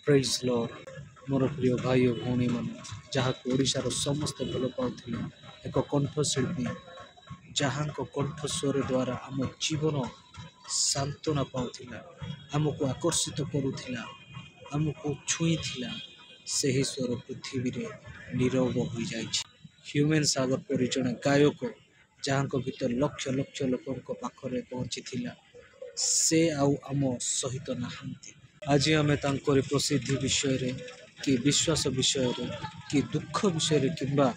ପ୍ରେଜ୍ ଲର୍ଡ। ମୋର ପ୍ରିୟ ଭାଇ ଓ ଭଉଣୀମାନେ, ଯାହାକୁ ଓଡ଼ିଶାର ସମସ୍ତେ ଭଲ ପାଉଥିଲେ, ଏକ କଣ୍ଠଶିଳ୍ପୀ ଯାହାଙ୍କ କଣ୍ଠସ୍ୱର ଦ୍ୱାରା ଆମ ଜୀବନ ସାନ୍ତ୍ୱନା ପାଉଥିଲା, ଆମକୁ ଆକର୍ଷିତ କରୁଥିଲା, ଆମକୁ ଛୁଇଁଥିଲା, ସେହି ସ୍ୱର ପୃଥିବୀରେ ନୀରବ ହୋଇଯାଇଛି। ହ୍ୟୁମେନ୍ ସାଗର ପରି ଜଣେ ଗାୟକ, ଯାହାଙ୍କ ଗୀତ ଲକ୍ଷ ଲକ୍ଷ ଲୋକଙ୍କ ପାଖରେ ପହଞ୍ଚିଥିଲା, ସେ ଆଉ ଆମ ସହିତ ନାହାନ୍ତି। ଆଜି ଆମେ ତାଙ୍କରି ପ୍ରସିଦ୍ଧି ବିଷୟରେ କି ବିଶ୍ୱାସ ବିଷୟରେ କି ଦୁଃଖ ବିଷୟରେ କିମ୍ବା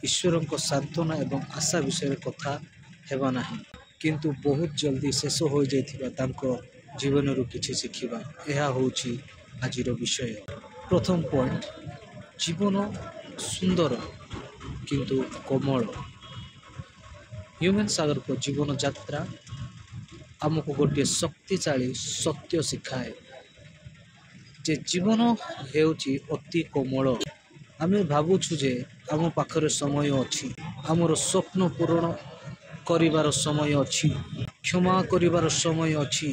ଈଶ୍ୱରଙ୍କ ସାନ୍ତ୍ୱନା ଏବଂ ଆଶା ବିଷୟରେ କଥା ହେବା ନାହିଁ, କିନ୍ତୁ ବହୁତ ଜଲ୍ଦି ଶେଷ ହୋଇଯାଇଥିବା ତାଙ୍କ ଜୀବନରୁ କିଛି ଶିଖିବା। ଏହା ହେଉଛି ଆଜିର ବିଷୟ। ପ୍ରଥମ ପଏଣ୍ଟ, ଜୀବନ ସୁନ୍ଦର କିନ୍ତୁ କୋମଳ। ହ୍ୟୁମେନ୍ ସାଗରଙ୍କ ଜୀବନ ଯାତ୍ରା ଆମକୁ ଗୋଟିଏ ଶକ୍ତିଶାଳୀ ସତ୍ୟ ଶିଖାଏ ଯେ ଜୀବନ ହେଉଛି ଅତି କୋମଳ। ଆମେ ଭାବୁଛୁ ଯେ ଆମ ପାଖରେ ସମୟ ଅଛି, ଆମର ସ୍ୱପ୍ନ ପୂରଣ କରିବାର ସମୟ ଅଛି, କ୍ଷମା କରିବାର ସମୟ ଅଛି,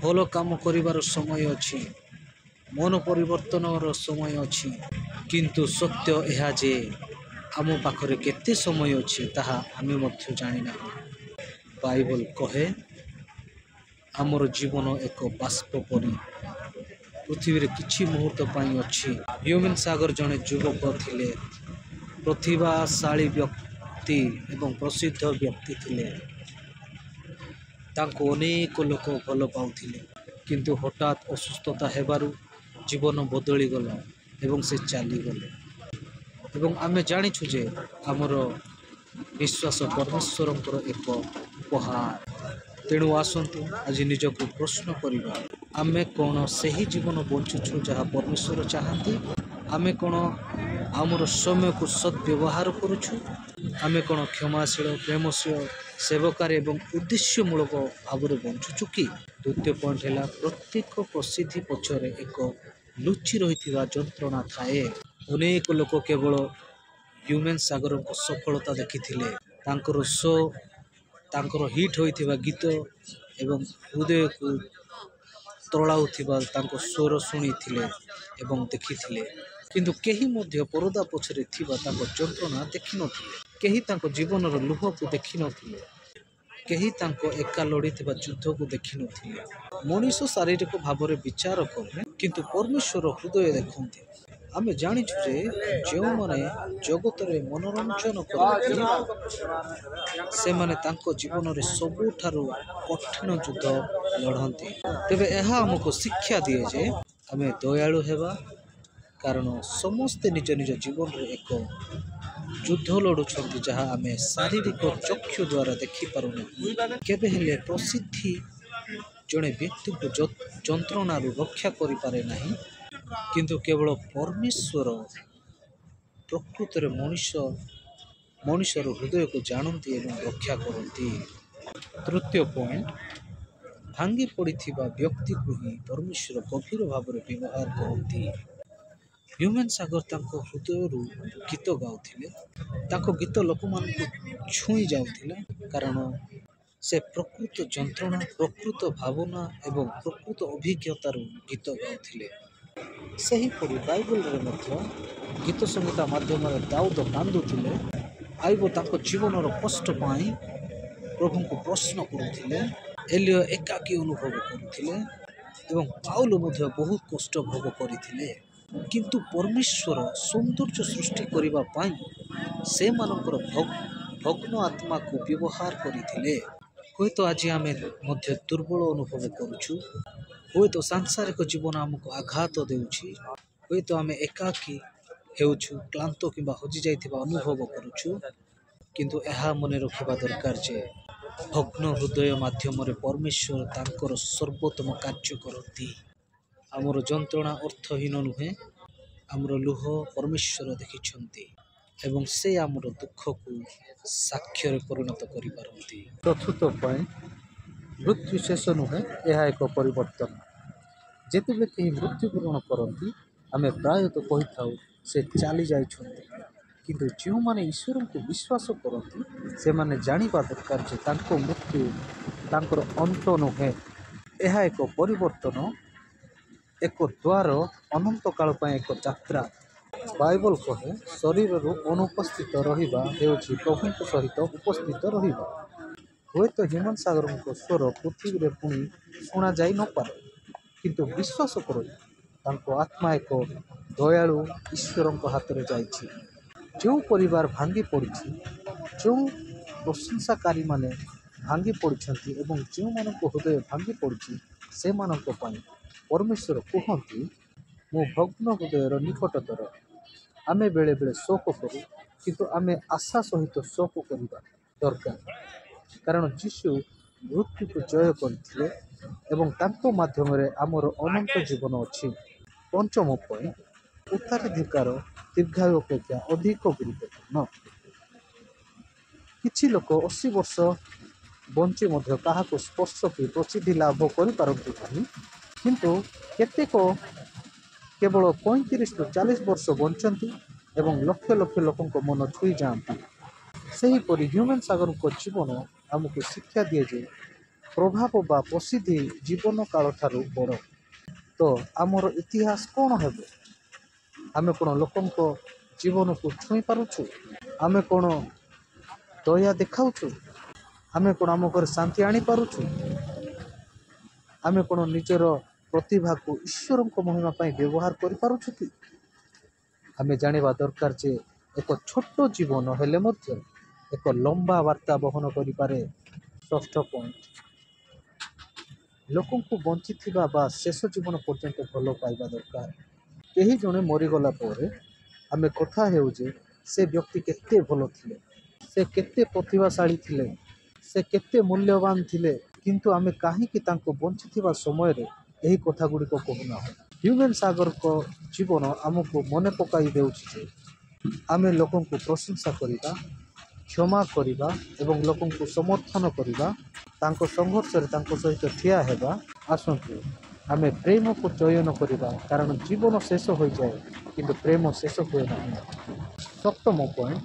ଭଲ କାମ କରିବାର ସମୟ ଅଛି, ମନ ପରିବର୍ତ୍ତନର ସମୟ ଅଛି। କିନ୍ତୁ ସତ୍ୟ ଏହା ଯେ ଆମ ପାଖରେ କେତେ ସମୟ ଅଛି, ତାହା ଆମେ ମଧ୍ୟ ଜାଣିନାହୁଁ। ବାଇବଲ କହେ, ଆମର ଜୀବନ ଏକ ବାଷ୍ପ ପରି, ପୃଥିବୀରେ କିଛି ମୁହୂର୍ତ୍ତ ପାଇଁ ଅଛି। ହ୍ୟୁମେନ୍ ସାଗର ଜଣେ ଯୁବକ ଥିଲେ, ପ୍ରତିଭାଶାଳୀ ବ୍ୟକ୍ତି ଏବଂ ପ୍ରସିଦ୍ଧ ବ୍ୟକ୍ତି ଥିଲେ। ତାଙ୍କୁ ଅନେକ ଲୋକ ଭଲ ପାଉଥିଲେ। କିନ୍ତୁ ହଠାତ୍ ଅସୁସ୍ଥତା ହେବାରୁ ଜୀବନ ବଦଳିଗଲା ଏବଂ ସେ ଚାଲିଗଲେ। ଏବଂ ଆମେ ଜାଣିଛୁ ଯେ ଆମର ବିଶ୍ୱାସ ପରମେଶ୍ୱରଙ୍କର ଏକ ଉପହାର। ତେଣୁ ଆସନ୍ତୁ ଆଜି ନିଜକୁ ପ୍ରଶ୍ନ କରିବା, ଆମେ କ'ଣ ସେହି ଜୀବନ ବଞ୍ଚୁଛୁ ଯାହା ପରମେଶ୍ୱର ଚାହାନ୍ତି? ଆମେ କ'ଣ ଆମର ସମୟକୁ ସଦ୍ବ୍ୟବହାର କରୁଛୁ? ଆମେ କ'ଣ କ୍ଷମାଶୀଳ, ପ୍ରେମଶୀଳ, ସେବକାରୀ ଏବଂ ଉଦ୍ଦେଶ୍ୟମୂଳକ ଭାବରେ ବଞ୍ଚୁଛୁ କି? ଦ୍ୱିତୀୟ ପଏଣ୍ଟ ହେଲା, ପ୍ରତ୍ୟେକ ପ୍ରସିଦ୍ଧି ପଛରେ ଏକ ଲୁଚି ରହିଥିବା ଯନ୍ତ୍ରଣା ଥାଏ। ଅନେକ ଲୋକ କେବଳ ହ୍ୟୁମେନ୍ ସାଗରଙ୍କ ସଫଳତା ଦେଖିଥିଲେ, ତାଙ୍କର ଶୋ, ତାଙ୍କର ହିଟ୍ ହୋଇଥିବା ଗୀତ ଏବଂ ହୃଦୟକୁ ତରଳାଉଥିବା ତାଙ୍କ ସ୍ୱର ଶୁଣିଥିଲେ ଏବଂ ଦେଖିଥିଲେ। କିନ୍ତୁ କେହି ମଧ୍ୟ ପରଦା ପଛରେ ଥିବା ତାଙ୍କ ଯନ୍ତ୍ରଣା ଦେଖିନଥିଲେ। କେହି ତାଙ୍କ ଜୀବନର ଲୁହକୁ ଦେଖିନଥିଲେ। କେହି ତାଙ୍କ ଏକା ଲଢ଼ିଥିବା ଯୁଦ୍ଧକୁ ଦେଖିନଥିଲେ। ମଣିଷ ଶାରୀରିକ ଭାବରେ ବିଚାର କରେ, କିନ୍ତୁ ପରମେଶ୍ୱର ହୃଦୟ ଦେଖନ୍ତି। ଆମେ ଜାଣିଛୁ ଯେ ଯେଉଁମାନେ ଜଗତରେ ମନୋରଞ୍ଜନ କରନ୍ତି, ସେମାନେ ତାଙ୍କ ଜୀବନରେ ସବୁଠାରୁ କଠିନ ଯୁଦ୍ଧ ଲଢ଼ନ୍ତି। ତେବେ ଏହା ଆମକୁ ଶିକ୍ଷା ଦିଏ ଯେ ଆମେ ଦୟାଳୁ ହେବା, କାରଣ ସମସ୍ତେ ନିଜ ନିଜ ଜୀବନରେ ଏକ ଯୁଦ୍ଧ ଲଢ଼ୁଛନ୍ତି ଯାହା ଆମେ ଶାରୀରିକ ଚକ୍ଷୁ ଦ୍ୱାରା ଦେଖିପାରୁନାହୁଁ। କେବେ ହେଲେ ପ୍ରସିଦ୍ଧି ଜଣେ ବ୍ୟକ୍ତିଙ୍କୁ ଯନ୍ତ୍ରଣାରୁ ରକ୍ଷା କରିପାରେ ନାହିଁ, କିନ୍ତୁ କେବଳ ପରମେଶ୍ୱର ପ୍ରକୃତରେ ମଣିଷର ହୃଦୟକୁ ଜାଣନ୍ତି ଏବଂ ରକ୍ଷା କରନ୍ତି। ତୃତୀୟ ପଏଣ୍ଟ, ଭାଙ୍ଗି ପଡ଼ିଥିବା ବ୍ୟକ୍ତିକୁ ହିଁ ପରମେଶ୍ୱର ଗଭୀର ଭାବରେ ବ୍ୟବହାର କରନ୍ତି। ହ୍ୟୁମେନ୍ ସାଗର ତାଙ୍କ ହୃଦୟରୁ ଗୀତ ଗାଉଥିଲେ। ତାଙ୍କ ଗୀତ ଲୋକମାନଙ୍କୁ ଛୁଇଁ ଯାଉଥିଲା, କାରଣ ସେ ପ୍ରକୃତ ଯନ୍ତ୍ରଣା, ପ୍ରକୃତ ଭାବନା ଏବଂ ପ୍ରକୃତ ଅଭିଜ୍ଞତାରୁ ଗୀତ ଗାଉଥିଲେ। ସେହିପରି ବାଇବଲରେ ମଧ୍ୟ ଗୀତ ସଂହିତା ମାଧ୍ୟମରେ ଦାଉଦ କାନ୍ଦୁଥିଲେ, ଆଇବ ତାଙ୍କ ଜୀବନର କଷ୍ଟ ପାଇଁ ପ୍ରଭୁଙ୍କୁ ପ୍ରଶ୍ନ କରୁଥିଲେ, ଏଲିୟ ଏକାକୀ ଅନୁଭବ କରୁଥିଲେ ଏବଂ ପାଉଲ ମଧ୍ୟ ବହୁତ କଷ୍ଟ ଭୋଗ କରିଥିଲେ। କିନ୍ତୁ ପରମେଶ୍ୱର ସୌନ୍ଦର୍ଯ୍ୟ ସୃଷ୍ଟି କରିବା ପାଇଁ ସେମାନଙ୍କର ଭଗ୍ନ ଆତ୍ମାକୁ ବ୍ୟବହାର କରିଥିଲେ। ହୁଏତ ଆଜି ଆମେ ମଧ୍ୟ ଦୁର୍ବଳ ଅନୁଭବ କରୁଛୁ, ହୁଏତ ସାଂସାରିକ ଜୀବନ ଆମକୁ ଆଘାତ ଦେଉଛି, ହୁଏତ ଆମେ ଏକାକୀ ହେଉଛୁ, କ୍ଳାନ୍ତ କିମ୍ବା ହଜିଯାଇଥିବା ଅନୁଭବ କରୁଛୁ। କିନ୍ତୁ ଏହା ମନେ ରଖିବା ଦରକାର ଯେ ଭଗ୍ନ ହୃଦୟ ମାଧ୍ୟମରେ ପରମେଶ୍ୱର ତାଙ୍କର ସର୍ବୋତ୍ତମ କାର୍ଯ୍ୟ କରନ୍ତି। ଆମର ଯନ୍ତ୍ରଣା ଅର୍ଥହୀନ ନୁହେଁ। ଆମର ଲୁହ ପରମେଶ୍ୱର ଦେଖିଛନ୍ତି ଏବଂ ସେ ଆମର ଦୁଃଖକୁ ସାକ୍ଷ୍ୟରେ ପରିଣତ କରିପାରନ୍ତି। ଚତୁର୍ଥ ପଏଣ୍ଟ, ମୃତ୍ୟୁ ଶେଷ ନୁହେଁ, ଏହା ଏକ ପରିବର୍ତ୍ତନ। ଯେତେବେଳେ କେହି ମୃତ୍ୟୁବରଣ କରନ୍ତି, ଆମେ ପ୍ରାୟତଃ କହିଥାଉ, ସେ ଚାଲି ଯାଇଛନ୍ତି। କିନ୍ତୁ ଯେଉଁମାନେ ଈଶ୍ୱରଙ୍କୁ ବିଶ୍ୱାସ କରନ୍ତି, ସେମାନେ ଜାଣିବା ଦରକାର ଯେ ତାଙ୍କ ମୃତ୍ୟୁ ତାଙ୍କର ଅନ୍ତ ନୁହେଁ, ଏହା ଏକ ପରିବର୍ତ୍ତନ। ଏକ ଦ୍ୱାର ଅନନ୍ତ କାଳ ପାଇଁ ଏକ ଯାତ୍ରା। ବାଇବଲ କହେ, ଶରୀରରୁ ଅନୁପସ୍ଥିତ ରହିବା ହେଉଛି ପ୍ରଭୁଙ୍କ ସହିତ ଉପସ୍ଥିତ ରହିବା। ହୁଏତ ହ୍ୟୁମାନ ସାଗରଙ୍କ ସ୍ୱର ପୃଥିବୀରେ ପୁଣି ଶୁଣାଯାଇ ନପାରେ, କିନ୍ତୁ ବିଶ୍ୱାସ କରନ୍ତୁ, ତାଙ୍କ ଆତ୍ମା ଏକ ଦୟାଳୁ ଈଶ୍ୱରଙ୍କ ହାତରେ ଯାଇଛି। ଯେଉଁ ପରିବାର ଭାଙ୍ଗି ପଡ଼ିଛି, ଯେଉଁ ପ୍ରଶଂସାକାରୀମାନେ ଭାଙ୍ଗି ପଡ଼ିଛନ୍ତି ଏବଂ ଯେଉଁମାନଙ୍କ ହୃଦୟ ଭାଙ୍ଗି ପଡ଼ିଛି, ସେମାନଙ୍କ ପାଇଁ ପରମେଶ୍ୱର କୁହନ୍ତି, ମୁଁ ଭଗ୍ନ ହୃଦୟର ନିକଟତର। ଆମେ ବେଳେବେଳେ ଶୋକ କରୁ, କିନ୍ତୁ ଆମେ ଆଶା ସହିତ ଶୋକ କରିବା ଦରକାର, କାରଣ ଯୀଶୁ ମୃତ୍ୟୁକୁ ଜୟ କରିଥିଲେ ଏବଂ ତାଙ୍କ ମାଧ୍ୟମରେ ଆମର ଅନନ୍ତ ଜୀବନ ଅଛି। ପଞ୍ଚମ ପଏଣ୍ଟ, ଉତ୍ତରାଧିକାର ଦୀର୍ଘାୟୁ ଅପେକ୍ଷା ଅଧିକ ଗୁରୁତ୍ୱପୂର୍ଣ୍ଣ। କିଛି ଲୋକ 80 ବର୍ଷ ବଞ୍ଚି ମଧ୍ୟ କାହାକୁ ସ୍ପର୍ଶ କି ପ୍ରସିଦ୍ଧି ଲାଭ କରିପାରନ୍ତି ନାହିଁ, କିନ୍ତୁ କେତେକ କେବଳ 35ରୁ 40 ବର୍ଷ ବଞ୍ଚନ୍ତି ଏବଂ ଲକ୍ଷ ଲକ୍ଷ ଲୋକଙ୍କ ମନ ଛୁଇଁ ଯାଆନ୍ତି। ସେହିପରି ହ୍ୟୁମାନ ସାଗରଙ୍କ ଜୀବନ ଆମକୁ ଶିକ୍ଷା ଦିଏ ଯେ ପ୍ରଭାବ ବା ପ୍ରସିଦ୍ଧି ଜୀବନ କାଳଠାରୁ ବଡ଼। ତ ଆମର ଇତିହାସ କ'ଣ ହେବ? ଆମେ କ'ଣ ଲୋକଙ୍କ ଜୀବନକୁ ଛୁଇଁ ପାରୁଛୁ? ଆମେ କ'ଣ ଦୟା ଦେଖାଉଛୁ? ଆମେ କ'ଣ ଆମ ଘରେ ଶାନ୍ତି ଆଣିପାରୁଛୁ? ଆମେ କ'ଣ ନିଜର ପ୍ରତିଭାକୁ ଈଶ୍ୱରଙ୍କ ମହିମା ପାଇଁ ବ୍ୟବହାର କରିପାରୁଛୁ କି? ଆମେ ଜାଣିବା ଦରକାର ଯେ ଏକ ଛୋଟ ଜୀବନ ହେଲେ ମଧ୍ୟ ଏକ ଲମ୍ବା ବାର୍ତ୍ତା ବହନ କରିପାରେ। ଷଷ୍ଠ ପଏଣ୍ଟ, ଲୋକଙ୍କୁ ବଞ୍ଚିଥିବା ବା ଶେଷ ଜୀବନ ପର୍ଯ୍ୟନ୍ତ ଭଲ ପାଇବା ଦରକାର। କେହି ଜଣେ ମରିଗଲା ପରେ ଆମେ କଥା ହେଉ ଯେ ସେ ବ୍ୟକ୍ତି କେତେ ଭଲ ଥିଲେ, ସେ କେତେ ପ୍ରତିଭାଶାଳୀ ଥିଲେ, ସେ କେତେ ମୂଲ୍ୟବାନ ଥିଲେ। କିନ୍ତୁ ଆମେ କାହିଁକି ତାଙ୍କୁ ବଞ୍ଚିଥିବା ସମୟରେ ଏହି କଥାଗୁଡ଼ିକ କହୁନାହୁଁ? ହ୍ୟୁମାନ ସାଗରଙ୍କ ଜୀବନ ଆମକୁ ମନେ ପକାଇ ଦେଉଛି ଯେ ଆମେ ଲୋକଙ୍କୁ ପ୍ରଶଂସା କରିବା, କ୍ଷମା କରିବା ଏବଂ ଲୋକଙ୍କୁ ସମର୍ଥନ କରିବା, ତାଙ୍କ ସଂଘର୍ଷରେ ତାଙ୍କ ସହିତ ଠିଆ ହେବା। ଆସନ୍ତୁ ଆମେ ପ୍ରେମକୁ ଚୟନ କରିବା, କାରଣ ଜୀବନ ଶେଷ ହୋଇଯାଏ, କିନ୍ତୁ ପ୍ରେମ ଶେଷ ହୁଏ ନାହିଁ। ସପ୍ତମ ପଏଣ୍ଟ,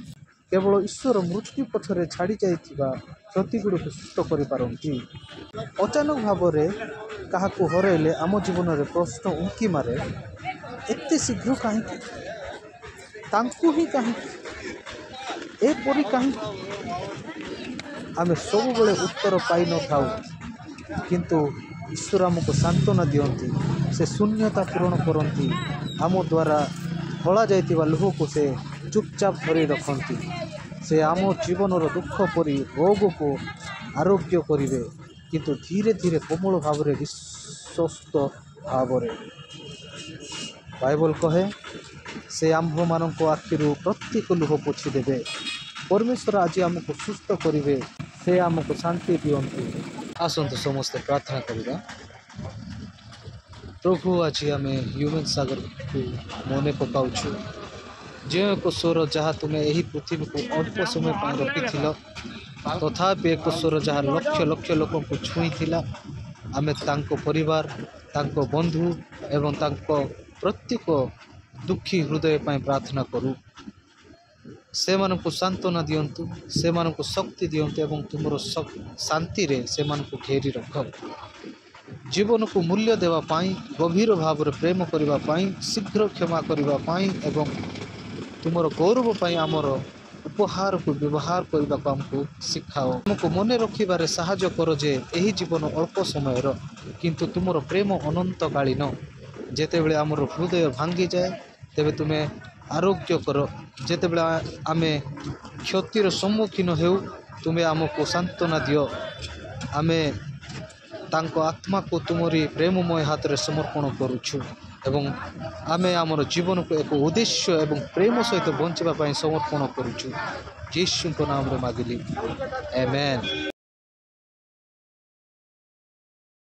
କେବଳ ଈଶ୍ୱର ମୃତ୍ୟୁ ପଛରେ ଛାଡ଼ି ଯାଇଥିବା କ୍ଷତିଗୁଡ଼ିକୁ ସୁସ୍ଥ କରିପାରନ୍ତି। ଅଚାନକ ଭାବରେ କାହାକୁ ହରାଇଲେ ଆମ ଜୀବନରେ ପ୍ରଶ୍ନ ଉଙ୍କି ମାରେ, ଏତେ ଶୀଘ୍ର କାହିଁକି? ତାଙ୍କୁ ହିଁ କାହିଁକି? ଏପରି କାହିଁକି? ଆମେ ସବୁବେଳେ ଉତ୍ତର ପାଇନଥାଉ, କିନ୍ତୁ ଈଶ୍ୱର ଆମକୁ ସାନ୍ତ୍ୱନା ଦିଅନ୍ତି। ସେ ଶୂନ୍ୟତା ପୂରଣ କରନ୍ତି। ଆମ ଦ୍ୱାରା ଢଳା ଯାଇଥିବା ଲୁହକୁ ସେ ଚୁପଚାପ ଧରି ରଖନ୍ତି। ସେ ଆମ ଜୀବନର ଦୁଃଖ ପରି ରୋଗକୁ ଆରୋଗ୍ୟ କରିବେ, କିନ୍ତୁ ଧୀରେ ଧୀରେ, କୋମଳ ଭାବରେ, ବିଶ୍ୱସ୍ତ ଭାବରେ। ବାଇବଲ କହେ, ସେ ଆମ୍ଭମାନଙ୍କ ଆଖିରୁ ପ୍ରତ୍ୟେକ ଲୁହ ପୋଛି ଦେବେ। ପରମେଶ୍ୱର ଆଜି ଆମକୁ ସୁସ୍ଥ କରିବେ। ସେ ଆମକୁ ଶାନ୍ତି ଦିଅନ୍ତୁ। ଆସନ୍ତୁ ସମସ୍ତେ ପ୍ରାର୍ଥନା କରିବା। ପ୍ରଭୁ, ଆଜି ଆମେ ହ୍ୟୁମାନ ସାଗରକୁ ମନେ ପକାଉଛୁ, ଯେଉଁ ଏକ ସ୍ୱର ଯାହା ତୁମେ ଏହି ପୃଥିବୀକୁ ଅଳ୍ପ ସମୟ ପାଇଁ ରଖିଥିଲ, ତଥାପି ଏକ ସ୍ୱର ଯାହା ଲକ୍ଷ ଲକ୍ଷ ଲୋକଙ୍କୁ ଛୁଇଁଥିଲା। ଆମେ ତାଙ୍କ ପରିବାର, ତାଙ୍କ ବନ୍ଧୁ ଏବଂ ତାଙ୍କ ପ୍ରତ୍ୟେକ ଦୁଃଖୀ ହୃଦୟ ପାଇଁ ପ୍ରାର୍ଥନା କରୁ। ସେମାନଙ୍କୁ ସାନ୍ତ୍ୱନା ଦିଅନ୍ତୁ, ସେମାନଙ୍କୁ ଶକ୍ତି ଦିଅନ୍ତୁ ଏବଂ ତୁମର ଶାନ୍ତିରେ ସେମାନଙ୍କୁ ଘେରି ରଖ। ଜୀବନକୁ ମୂଲ୍ୟ ଦେବା ପାଇଁ, ଗଭୀର ଭାବରେ ପ୍ରେମ କରିବା ପାଇଁ, ଶୀଘ୍ର କ୍ଷମା କରିବା ପାଇଁ ଏବଂ ତୁମର ଗୌରବ ପାଇଁ ଆମର ଉପହାରକୁ ବ୍ୟବହାର କରିବାକୁ ଆମକୁ ଶିଖାଅ। ଆମକୁ ମନେ ରଖିବାରେ ସାହାଯ୍ୟ କର ଯେ ଏହି ଜୀବନ ଅଳ୍ପ ସମୟର, କିନ୍ତୁ ତୁମର ପ୍ରେମ ଅନନ୍ତକାଳୀନ। ଯେତେବେଳେ ଆମର ହୃଦୟ ଭାଙ୍ଗିଯାଏ, ତେବେ ତୁମେ ଆରୋଗ୍ୟ କର। ଯେତେବେଳେ ଆମେ କ୍ଷତିର ସମ୍ମୁଖୀନ ହେଉ, ତୁମେ ଆମକୁ ସାନ୍ତ୍ୱନା ଦିଅ। ଆମେ ତାଙ୍କ ଆତ୍ମାକୁ ତୁମରି ପ୍ରେମମୟ ହାତରେ ସମର୍ପଣ କରୁଛୁ ଏବଂ ଆମେ ଆମର ଜୀବନକୁ ଏକ ଉଦ୍ଦେଶ୍ୟ ଏବଂ ପ୍ରେମ ସହିତ ବଞ୍ଚିବା ପାଇଁ ସମର୍ପଣ କରୁଛୁ। ଯୀଶୁଙ୍କ ନାମରେ ମାଗିଲି, ଆମେନ୍।